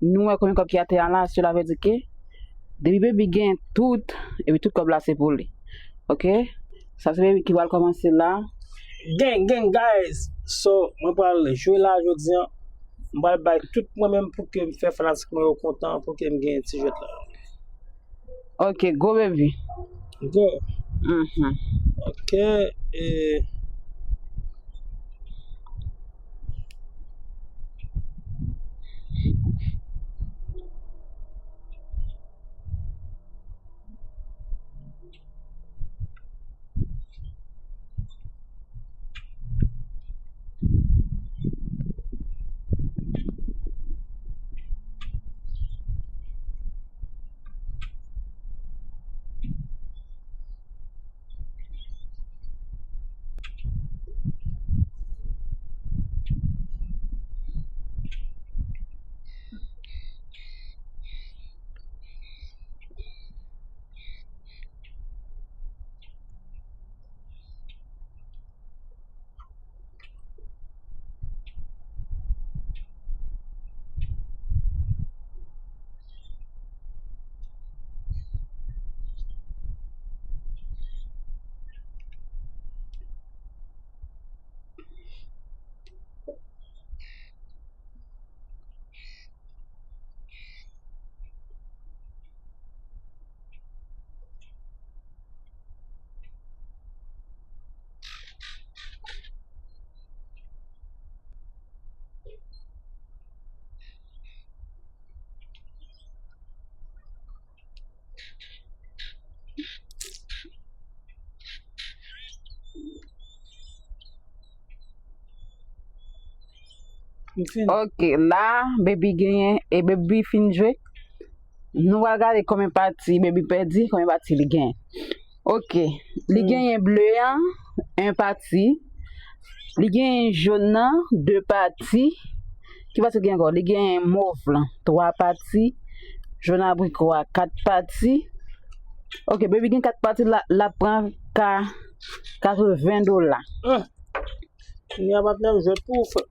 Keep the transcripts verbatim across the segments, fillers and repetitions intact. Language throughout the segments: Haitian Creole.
Nou wè konbyen kòb ki atè a la, cela veut dire que depi Baby gen tout, epi tout kòb la se pou li. Oke? Sa se Baby ki pral kòmanse la. Gang, gang, guys. So, mwen pral jwe la jodi a. Mwen pral bay tout mwen menm pou ke m fè fanatik mwen yo kontan, pou ke m genyen ti jwèt la. Oke, go Baby. Go. Mhm. Oke, e Ok, la, Baby genyen, e Baby fin jwe. Nou pral gade konbyen pati Baby pèdi, konbyen pati li genyen. Ok, li genyen ble an, en pati. Li genyen jòn nan, de pati. Ki pati li genyen ankò? Li genyen mov lan, twa pati. Jòn abriko a, kat pati. Ok, Baby gen kat pati, la, l ap pran ka katreven dola. Kounye a patnè m jwèt pou ou, frè.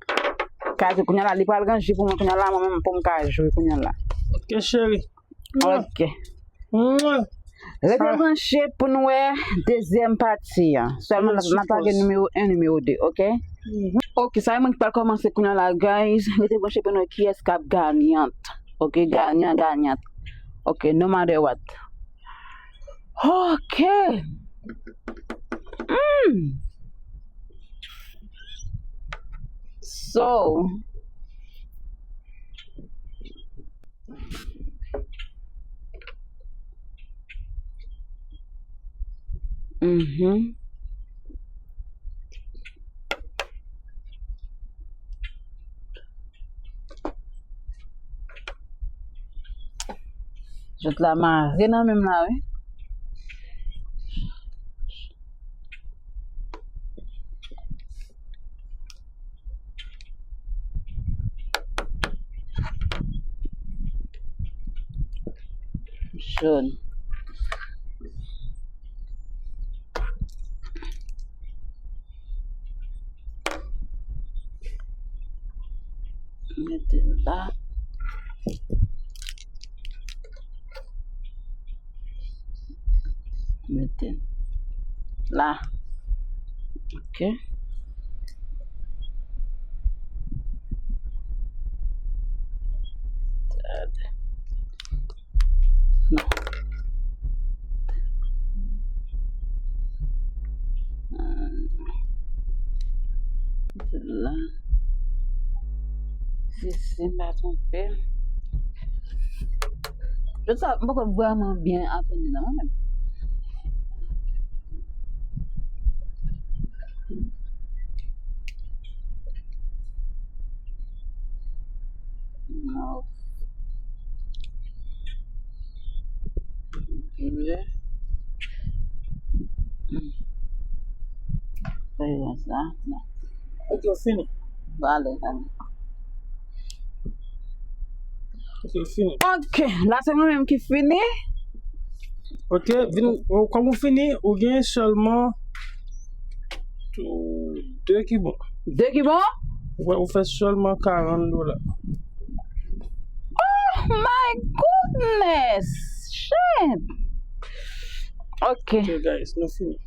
Ka jwe kounye a la, li pral ranje pou mwen kounye a la, mwen menm pou m ka jwe kounye a la. Ok, cheri. Ok. Mwen. Rete branche pou n wè dezyèm pati a. Sèlman n ap lage nimewo en, nimewo de, ok? Ok, sa e mwen ki pral kòmanse kounye a la, guys. Rete branche pou n wè kiyès k ap ganyant. Ok, ganyan, ganyant. Ok, no matter what. Ok. Mm. So, mhm. Jwèt la mare nan men m la, wi. Jòn. Mete l la. Mete l la. Ok. Gade. Non. Mete l la. Si, si m pa twonpe m. Jodi sa, m poko vrèman byen aprann li nan mwen menm. Non. Vle. Fè sa. Non. Ok, w fini. Bon, ale, ale. Ok, w fini. Ok, la se mwen menm ki fini. Ok, vin, ou, kòm ou fini, ou gen sèlman tou, de ki bon. De ki bon? Ou, ou fè sèlman karant dola. My goodness! Shit! Ok. Ok, guys, nou fini.